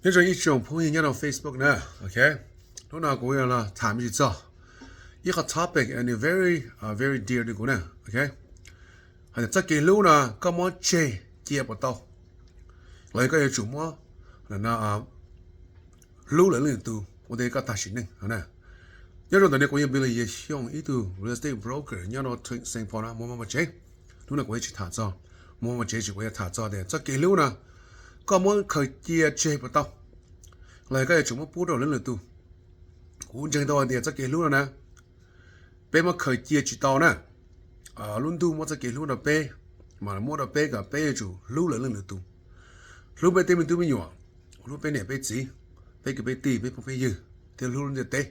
Nyob zoo ib tsoom phooj ywg nyob rau Facebook na, ok. Hnub no kuv yuav los tham me ntsis txog ib qhov topic and very, uh, very dear to kuv na, ok. Hais tias txoj kev hlub no koj muab tseg cia puas tau, los yog koj yuav tsum muab hlub lawv leej lwm tus ua ntej koj tag sim neej na. Nyob zoo ntawm no kuv yog Billy Yiv Xyooj, ib tug real estate broker nyob rau Saint Paul no, muaj mob pov tsev. Hnub no kuv yuav tsis tham txog muaj mob pov tsev, tsis, kuv yuav tham txog tias txoj kev hlub no koj muab khaws cia tseg puas tau, los yog koj yuav tsum muab pub rau leej lwm tus. Kuv ntseeg tau hais tias txoj kev hlub no na, peb muab khaws cia tsis tau na. Lub ntuj muab txoj kev hlub rau peb, mas muab rau peb kom peb yuav tsum hlub lawv leej lwm tus, hlub peb tej me tub me nyuam, hlub peb niam peb txiv, peb kwv peb tij, peb phooj peb ywg, thiab hlub lub ntiaj teb.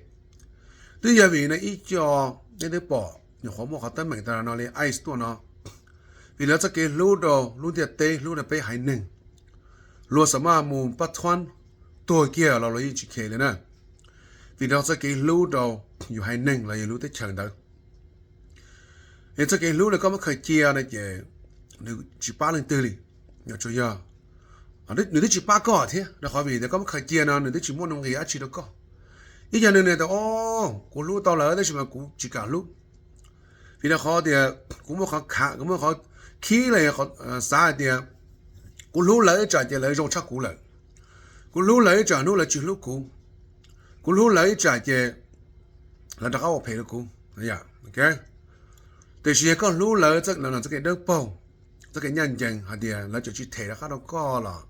Twb yog vim no ib co nej twb pom nyuam qhuav muaj qhov teeb meem tas los no li ICE tuaj no, vim lawv txoj kev hlub rau lub ntiaj teb, hlub rau peb haiv neeg, luag xav maj mus pab thuab tuag kiag los luag yeej tsis kheev li na, vim rau txoj kev hlub rau yus haiv neeg los yog lub teb chaws ntawd. Es txoj kev hlub no koj muab khaws cia no ces nws tsis pab leej twg li, tsuas yog nws twb tsis pab koj thiab, rau qhov vim tias koj muab khaws cia no nws twb tsis muaj nuj nqis dab tsi rau koj. Ib co neeg tias, o, kuv hlub tau lawv tab sis mas kuv tsis kam hlub, vim rau qhov tias kuv muaj qhov khav, kuv muaj qhov khib los xav hais tias kuv hlub lawv ib tsam ces lawv zoo tshaj kuv lawm, kuv hlub lawv ib tsam hnub lawv tsis hlub kuv, kuv hlub lawv ib tsam ces lawv rov qab ua phem rau kuv. Tiam sis yog koj hlub lawv, lawv txoj kev dawb paug, txoj kev ncaj ncees hais tias lawv tseem tsis them rov qab rau koj los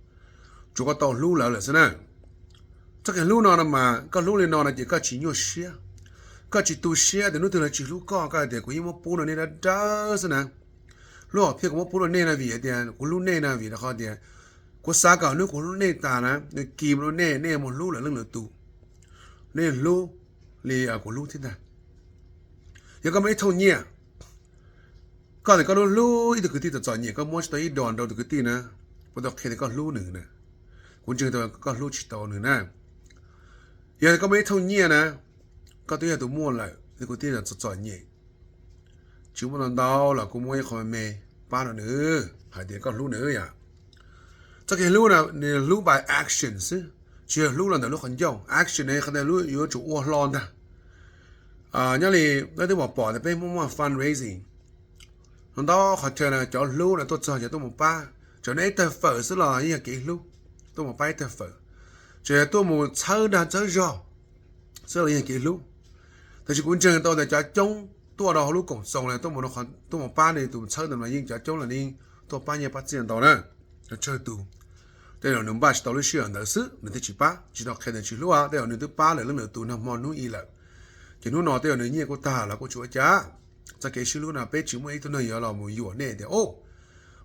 tsuav koj tau hlub lawv lawm xwb na. Txoj kev hlub no no mas koj hlub li no no ces koj tsis nyuaj siab, koj tsis tu siab tias hnub twg lawv tsis hlub koj, koj hais tias kuv yeej muab pub rau nej dawb dawb xwb na. Lub hom phiaj kuv muab pub rau nej no vim hais tias kuv hlub nej no, vim rau qhov tias kuv xav kom hnub kuv hlub nej tas na, nws kis mus rau nej, nej mus hlub lawv leej lwm tus, nej hlub li kuv hlub thiab ntag. Yog koj muaj ib thooj nyiaj, koj tias koj hlub hlub ib tug kwv tij txom txom nyem, koj muab tsis tau ib dos rau tus kwv tij na, puas tau qhia tias koj hlub nws na? Kuv ntseeg tau koj hlub tsis tau nws na. Yog koj muaj ib thooj nyiaj na, koj twb yog tus muaj lawm, tus kwv tij txom txom nyem tsis muaj ntau ntau los kuv muab ib qho me me pab rau nws, hais tias koj hlub nws yom. Txoj kev hlub no nws hlub by action xwb, tsis yog hlub los ntawm lub qhov ncauj. Action no qhov tias yuav tsum ua hlo ntag. Nyob li nej twb pom pom tias peb muaj muaj fundraising, ntau qhov chaw no cov hlub no tuaj txog ces tuaj mus pab, txawm no ib tawg fawm xwb los yeej yog kev hlub, tuaj mus pab ib tawg fawm, txawm yog tuaj mus txhawb dag txhawb zog xwb los yeej yog kev hlub. Tab sis kuv ntseeg tau tias cov coob tuaj rau hauv lub koom txoos los tuaj mus pab nws tus txhawb ntawd mas yeej cov coob los yeej tuaj pab nyiaj pab txiaj ntau na. Tsawg tus, tej zaum nws npaj tsis tau lub sij hawm ntawd xwb nws thiaj tsis pab, tsis tau qhia nws tsis hlub, tej zaum nws twb pab lawm leej lwm tus nag hmo hnub i lawm. Ces hnub no tej zaum nws nyiaj kuj tag los kuj tsis ua cas. Txoj kev sib hlub no peb tsis muaj ib tug neeg yuav los mus yuam nej tias, o,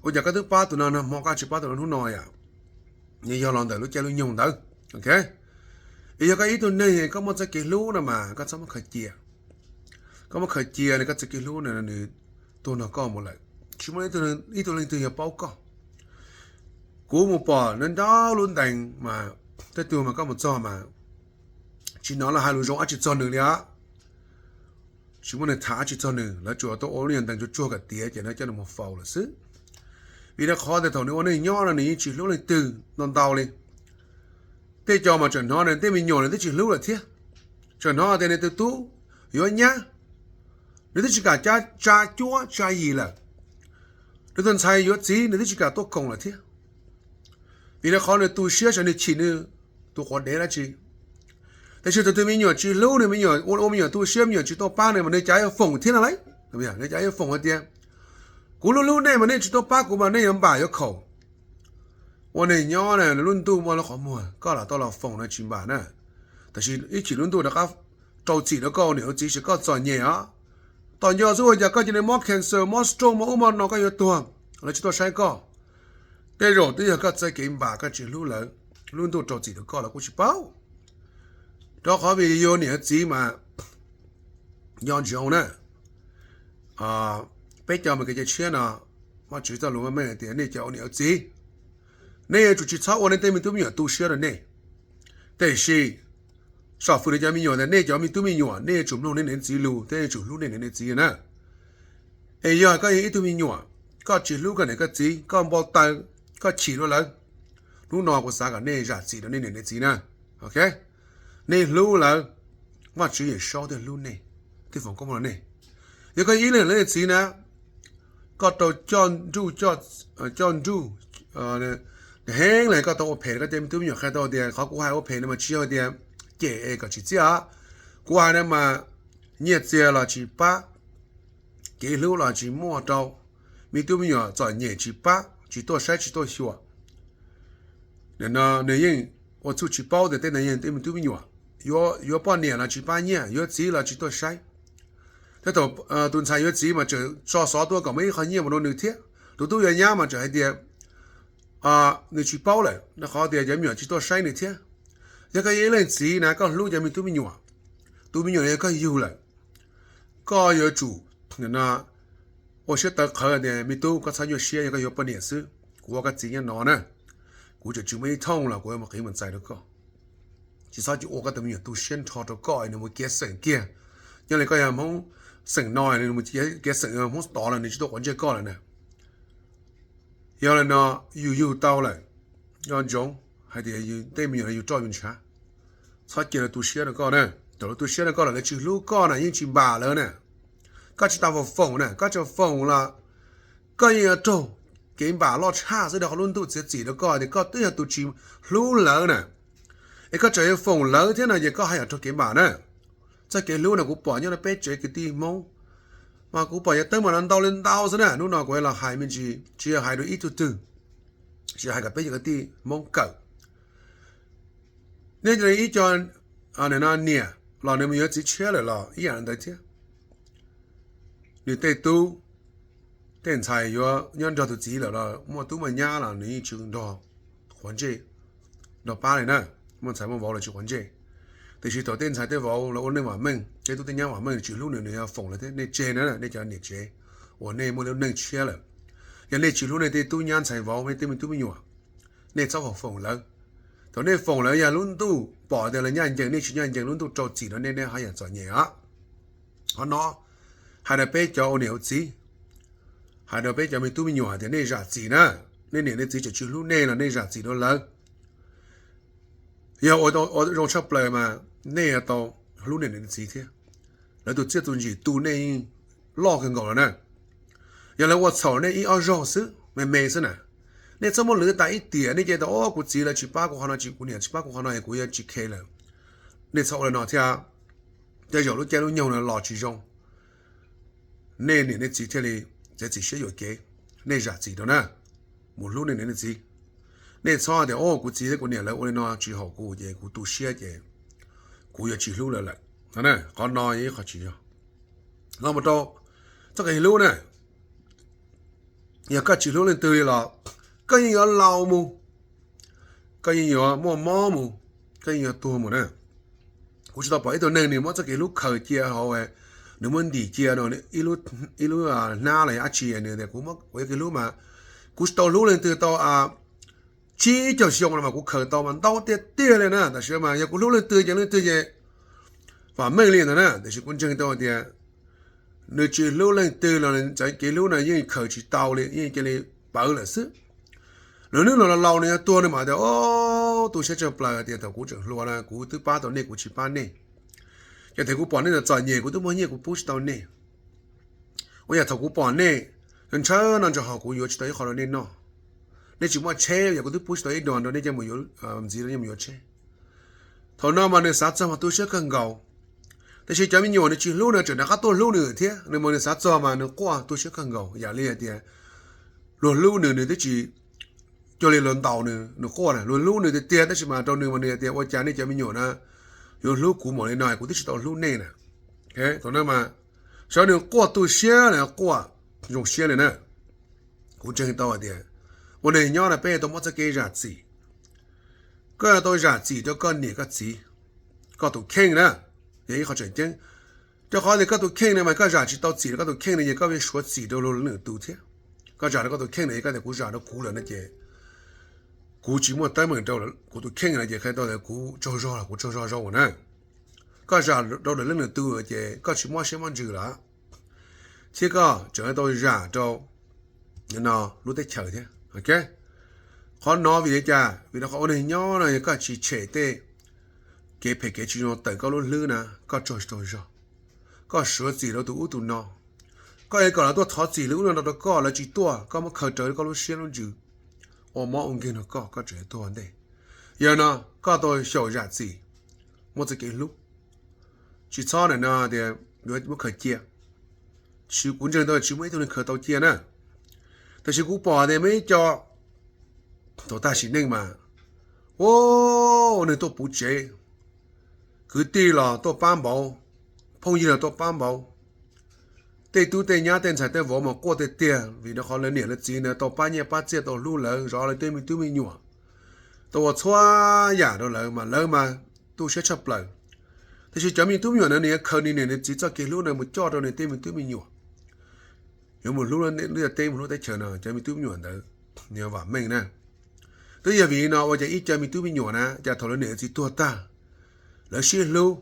ua cas koj twb pab tus no nag hmo koj tsis pab tus no hnub no yom? Nws yog los ntawm lub caij lub nyoog ntawd, ok. Es yog koj ib tug neeg koj muaj txoj kev hlub no mas koj txhob muab khaws cia. Koj muab khaws cia no koj txoj kev hlub no nws tuag nrog koj mus lawm, tsis muaj ib tug leej twg yuav paub koj. Kuv mus pom ntau ntau lub ntees mas tej tug mas koj mus txog mas tsis hnov lawv hais lus zoo dab tsi txog nws li os. Tsis muaj neeg tham dab tsi txog nws, lawv tsuas tuaj ua lub nyuag ntees tsuag tsuag kom tiav ces lawv coj nws mus faus lawm xwb. Vim rau qhov tias thaum nws ua neej nyob no nws yeej tsis hlub leej twg ntau ntau li. Tej co mas tseem hnov nws tej me nyuam nws twb tsis hlub lawm thiab. Tseem hnov tias nws tus tub yuav nyab, nws twb tsis kam tsa cuab tsa yim lawm. Nws tus ntxhais yuav txiv nws twb tsis kam tuaj koom lawm thiab. Vim rau qhov nws tu siab saib nws chim nws tus quav dev dab tsi. Tab sis thaum twg me nyuam tsis hlub nws, me nyuam ua, ua me nyuam tu siab, me nyuam tsis tuaj pab nws mas nws cas yuav foom thiab no lauj. Nws cas yuav foom hais tias, kuv hlub hlub nej mas nej tsis tuaj pab kuv mas nej yuav npam yuav khaum. Ua neej nyob na, lub ntuj muaj lub qhov muag, koj lam tau los foom no tsis npam na. Tab sis ib chim lub ntuj rov qab rau txim rau koj ua niam ua txiv, koj txom nyem os. Tom ncauj xwb ua cas koj cia li mob cancer, mob stroke, mob ub mob no koj yuav tuag, lawv tsis tuaj saib koj. Tej zaum twb yog koj txoj kev npam koj tsis hlub lawv, lub ntuj rau txim rau koj los kuj tsis paub. Rau qhov vim yus niam yus txiv mas nco ntsoov na. Peb cov Amelikas cov tshiab no, Vajtswv txoj lus meej meej tias nej cov ua niam ua txiv, nej yuav tsum tsis txhob ua nej tej me tub me nyuam tu siab rau nej. Tiam sis saum fwm no cov me nyuam tias nej cov me tub me nyuam nej yuav tsum mloog nej niam nej txiv lus thiab yuav tsum hlub nej niam nej txiv na. Es yog koj yog ib tug me nyuam, koj tsis hlub koj niam koj txiv, koj npau taws, koj chim dua lawv, Hnub no kuv xav kom nej zam txim rau nej niam nej txiv na. Ok, nej hlub lawv, Vajtswv Yawm Saub thiaj hlub nej, thiaj foom koob hmoov rau nej. Yog koj ib leeg leej txiv na, koj tau coj nruj, coj nruj heev los koj tau ua phem, koj tej me tub me nyuam qhia tau tias qhov kuv hais ua phem no mas tsis yog tias cem es kom tsis txiaj. Kuv hais no mas nyiaj txiag los tsis pab, kev hlub los tsis muaj rau, me tub me nyuam txom nyem tsis pab, tsis tuaj saib tsis tuaj xyuas. Nim no nws yeej ua txuj tsis paub tias tej ntawd yog tej me tub me nyuam. Yuav poj niam los tsis pab nyiaj, yuav txiv los tsis tuaj saib. Thiab thaum tus ntxhais yuav txiv mas tseem tso xov tuaj kom muaj ib qho nyiaj mus rau nws thiab. Tus tub yuav nyab mas tseem hais tias nws tsis paub lawm, qhov tias cov me nyuam tsis tuaj saib nws thiab. Yog koj yog ib leej txiv na, koj hlub cov me tub me nyuam, tus me nyuam yog koj yug lawm, koj yuav tsum ua siab tawv qhawv tias me tub, koj txhob nyuaj siab, yog koj yuav poj niam xwb, kuv ua koj txiv nyob no na, kuv tseem tsis muaj ib thooj los kuv mus qiv mus txais rau koj. Tsis txhob cia ua koj tus me nyuam tu siab nrho rau koj nws mus kiav xeem kiag. Nyob li koj yog Hmoob xeem no, nws mus kiav xeem Hmoob tod los nws tsis tuaj quav ntsej koj lawm na. Yog li no, yus yug tau lawm, nco ntsoov hais tias tej me nyuam yus roj yus ntshav, txhob cia lawv tu siab rau koj na. Thaum lawv tu siab rau koj lawm lawv tsis hlub koj na, yeej tsis npam lawv na. Koj tsis tau foom foom na, koj tsis foom los koj yeej yuav raug kev npam loj tshaj xwb. Rau qhov lub ntuj txiav txim rau koj tias koj twb yog tus tsis hlub lawv na, es koj tseem yuav foom lawv thiab no ces koj haj yam raug kev npam na. Txoj kev hlub no kuv pom nyob rau peb tsev kwv tij Hmoob, mas kuv pom yav teb mas ntau li ntau xwb na. Hnub no kuv los hais me ntsis, tsis yog hais rau ib tug twg, tsis hais kom peb cov kwv tij Hmoob kawm. Nej ib co niam los nws mus yuav txiv tshiab lawm los ib yam li ntawd thiab. Nws tej tub tej ntxhais yuav nyob nrog tus txiv lawm los muaj tub muaj nyab los nws yeej tsis nrog quav ntsej, nrog pab li na. Muaj ntxhais muaj vauv los tsis quav ntsej. Tiam sis thaum tej ntxhais tej vauv los ua neej vam meej, tej tub tej nyab vam meej tsis hlub nws, nws yog foom lawv thiab. Nej tseg na, nej cov niam tsev uas nej muaj lub neej tshiab lawm, yog nej tsis hlub nej tej tub nyab ntxhais vauv, nej tej me tub me nyuam, nej txhob foom foom lawv. Thaum nej foom lawv yog lub ntuj pom tias lawv ncaj ncees, nej tsis ncaj ncees, lub ntuj rau txim rau nej, nej haj yam txom nyem os. Qhov no hais rau peb cov ua niam ua txiv, hais rau peb cov me tub me nyuam hais tias nej zam txim na. Nej niam nej txiv tseem tsis hlub nej los nej zam txim rau lawv. Yog ua zoo tshaj plaws mas nej yuav tau hlub nej niam nej txiv thiab. Lawv tus txiaj tus ntsig tu nej loj kawg nkaus lawm na. Yog lawv ua txhaum nej ib ob zaug xwb, me me xwb na, nej txhob muab lwv tas ib tiam. Nej cia tau, o, kuv txiv lawv tsis pab kuv qhov no, kuv niam tsis pab kuv qhov no es kuv yuav tsis khe lawm. Nej txhob ua li no thiab. Tej zaum lub caij lub nyoog no los tsis zoo, nej niam nej txiv thiaj li txiav txim siab yuam kev. Nej zam txim rau na, mus hlub nej niam nej txiv. Nej txhob tias, o, kuv txiv thiab kuv niam lawv ua li no tsis haum kuv ces kuv tu siab ces kuv yuav tsis hlub lawv lawm. Qhov no yog ib qho tsis yog. Los mus rau txoj kev hlub na, yog koj tsis hlub leej twg li los koj yeej yuav laus mus, koj yeej yuav muaj mob mus, koj yeej yuav tuag mus na. Kuv tsis tau pom ib tug neeg nws muab txoj kev hlub khaws cia hauv, nws muab ntim cia ib lub hnab los yog dab tsi nws tias kuv yuav kev hlub mas, kuv tsis tau hlub leej twg tau tsib caug xyoo no mas kuv khaws tau mas ntau tiag tiag li na. Tam sim no mas yog kuv hlub leej twg ces leej twg ces vam meej li ntawd na. Tiam sis kuv ntseeg tau hais tias nws tsis hlub leej twg los txawm kev hlub no yeej khaws tsis tau li, yeej cia li pawv lawm xwb. Lwm hnub nws laus laus nws yuav tuag nws mam tias, o, tu siab tshaj plaws tias thaum kuv tseem hluas na kuv twb pab tau nej, kuv tsis pab nej. Ces thaum kuv pom nej txom nyem kuv twb muaj nyiaj kuv pub tsis tau nej. Ua yog thaum kuv pom nej ntshaw no ntshaw haus kuv yuav tsis tau ib qho rau nej noj. Nej tsis muaj tsheb, yog kuv twb pub tsis tau ib duas rau nej coj mus yuav ntxiv, nej mus yuav tsheb. Thaum no mas nws xav txog mas tu siab kawg nkaus. Tiam sis cov me nyuam nws tsis hlub nws tseem rov qab tuaj hlub nws thiab, nws mas nws xav txog mas nws quaj tu siab kawg nkaus. Yam li hais tias luag hlub nws nws twb tsis, cuag li luag ntaus nws nws quaj na. Luag hlub nws tiag tiag tab sis mas rau nws mas nws hais tias ua cas nej cov me nyuam na yuav hlub kuv npaum li no, kuv twb tsis tau hlub nej na. Thaum no mas xyov nws quaj tu siab los quaj zoo siab li na. Kuv ntseeg tau hais tias ua neeg nyob no peb tau muab txoj kev zam txim. Koj yuav tau zam txim rau koj niam koj txiv, koj tus kheej na, yog ib qho tseem ceeb. Rau qhov tias koj tus kheej no mas koj zam tsis tau txim rau koj tus kheej no ces koj yuav suav txim rau luag lwm tus thiab. Koj zam rau koj tus kheej no es koj tias kuv zam rau kuv lawm no ces kuv tsis muaj teeb meem rau kuv tus kheej no ces qhia tau tias kuv tsaug zog los kuv tsaug zog zoo na. Koj zam rau lwm leej lwm tus ces koj tsis mob siab mob ntsws lawm, thiab koj tseem tau zam rau no lub teb chaws thiab. Qhov no vim li cas? Vim rau qhov ua neeg nyob no yog koj tsis tshem tej kev phem kev tsis zoo tawm koj lub hlwb na, koj tsaug tsis tau zog. Koj suav txim rau tus ub tus no. Koj yuav kom lawv tuaj thov txim lwm ub no rau koj, lawv tsis tuaj, koj muab khaws raws koj lub siab lub ntsws, ua mob ua nkeeg rau koj, koj tseem tuag ua ntej. Yog no koj tau xyaum zam txim, muaj txoj kev hlub, tsis txhob nim no tias yuav muab khaws cia. Tab sis kuv ntseeg tau tsis muaj ib tug neeg khaws tau cia na. Tab sis kuv pom tias muaj ib co thaum tag sim neej mas, ua neeg tuaj puv tsev, kwv tij los tuaj pab npaum, phooj ywg los tuaj pab npaum, tej tub tej nyab tej ntxhais tej vauv mas quaj tiag tiag vim rau qhov lawv niam lawv txiv ntawd tau pab nyiaj pab txiaj tau hlub lawv, zov lawv tej me tub me nyuam, tau ua txhua yam rau lawv mas lawv mas tu siab tshaj plaws. Tab sis cov me tub me nyuam ntawd nws yuav khaws nws niam nws txiv txoj kev hlub ntawd mus coj rau nws tej me tub me nyuam, yuav mus hlub lub ntiaj teb mus hlub teb chaws no, cov me tub me nyuam ntawd nws yuav vam meej na. Twb yog vim li no ua cas ib co me tub me nyuam na cas thaum lawv niam lawv txiv tuag tag, lawv sib hlub,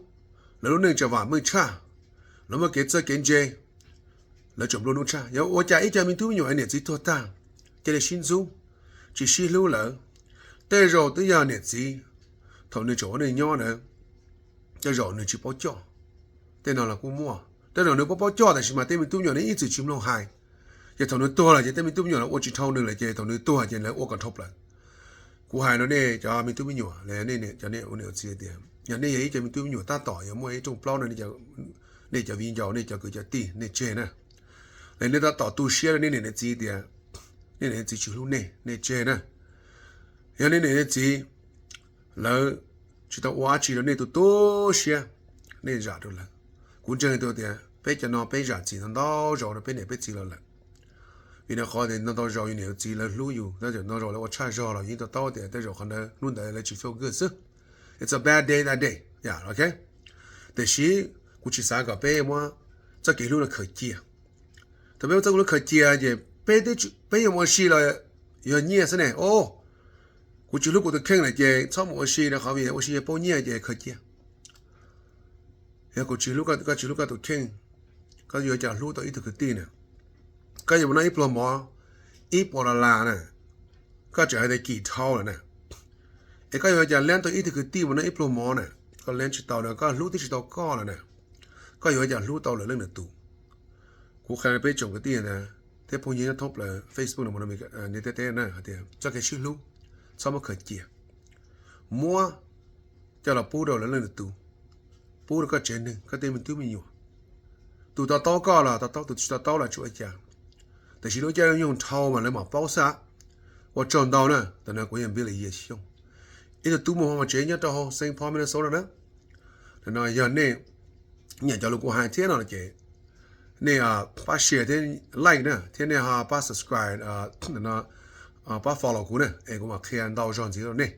lawv lub neej tseem vam meej tshaj, lawv muaj kev txawj kev ntse, lawv tseem nplua nuj tshaj. Yog ua cas ib co me tub me nyuam niam txiv tuag tag, cia li sib ntxub, tsis sib hlub lawm? Tej zaum twb yog niam txiv thaum nws tseem ua neej nyob ntawd, tej zaum nws tsis paub coj. Tej no los kuj muaj, tej zaum nws paub paub coj tab sis mas tej me tub me nyuam nws ib txwm tsis mloog hais. Ces thaum nws tuag lawm ces tej me tub me nyuam los ua tsis dhau nws lawm ces thaum nws tuag ces lawv ua kom dhau plaws. Kuv hais rau nej cov me tub me nyuam, nej cov nej ua niam ua txiv tias yog nej yog ib co me tub me nyuam tab tom yuav muaj ib rooj plaub no, nej cov viv ncaus, nej cov kwv cov tij nej tseg na. Los nej tab tom tu siab rau nej niam nej txiv tias nej niam nej txiv tsis hlub nej, nej tseg na. Yog nej niam nej txiv lawv tsis tau ua dab tsi rau nej tu tu siab, nej zam rau lawv. Kuv ntseeg tias peb cov no peb zam txim ntau ntau zaus rau peb niam peb txiv lawv lawm. Vim no qhov tias ntau ntau zaus yus niam yus txiv lawv hlub yus, tab sis ntau zaus lawv ua tshaj zog los yeej to taub tias tej zaum qhov ntawd hnub ntawd lawv tsis feel good xwb. It's a bad day that day, yeah, ok. Tiam sis kuv tsis xav kom peb muab txoj kev hlub no khaws cia. Thaum peb muab txoj kev hlub khaws cia ces peb, peb yuav mus ua si los yog nyiaj xwb ne. O, kuv tsis hlub kuv tus kheej lawm ces txhob mus ua si rau qhov vim ua si yog paub nyiaj ces khaws cia. Yog kuv tsis hlub, koj tsis hlub koj tus kheej, koj yuav cas hlub tau ib tug kwv tij na? Koj yuav mus noj ib pluag mov ib puas dollar na, koj tseem hais tias kim dhau lawm na. Es koj yuav cas leej tau ib tug kwv tij mus noj ib pluag mov na? Koj leej tsis tau na, koj hlub twb tsis tau koj lawm na. Koj yuav cas hlub tau lwm leej lwm tus? Kuv qhia rau peb tsoom kwv tij thiab phooj ywg nyob thoob plaws Facebook no, niam teb teb na, hais tias txoj kev sib hlub txhob muab khaws cia. Muab coj los pub rau lwm leej lwm tus, pub rau koj tsev neeg, koj tej me tub me nyuam. Tus to taub koj los to taub, tus tsis to taub los tsis ua cas. Tiam sis lub caij lub nyoog dhau mas lawv mam paub xwb. Ua tsaug ntau na, tam no kuv yog Billy Yias Xyooj, ib tug tub muaj hmoo tsev nyob rau hauv Saint Paul, Minnesota na. Nim no yog nej nyiam cov lus kuv hais thiab no ces nej pab share thiab like na, thiab nej ho pab subscribe, pab follow kuv na, es kuv mam qhia ntau zog ntxiv rau nej.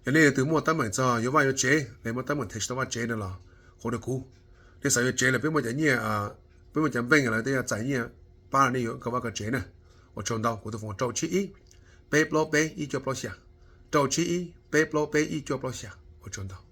Yog nej leej twg muaj teeb meem txog yuav vaj yuav tsev, nej muaj teeb meem them tsis tau vaj tsev no los hu rau kuv. Nej xav yuav tsev lawm peb muaj cov nyiaj, peb muaj cov npeej lawm tej yog txais nyiaj pab nej yuav koj vaj koj tsev na. Ua tsaug ntau, kuv tus foom rau tsib ib peb plaub peb ib cuaj plaub xya, rau tsib ib peb plaub peb ib cuaj plaub xya. Ua tsaug ntau.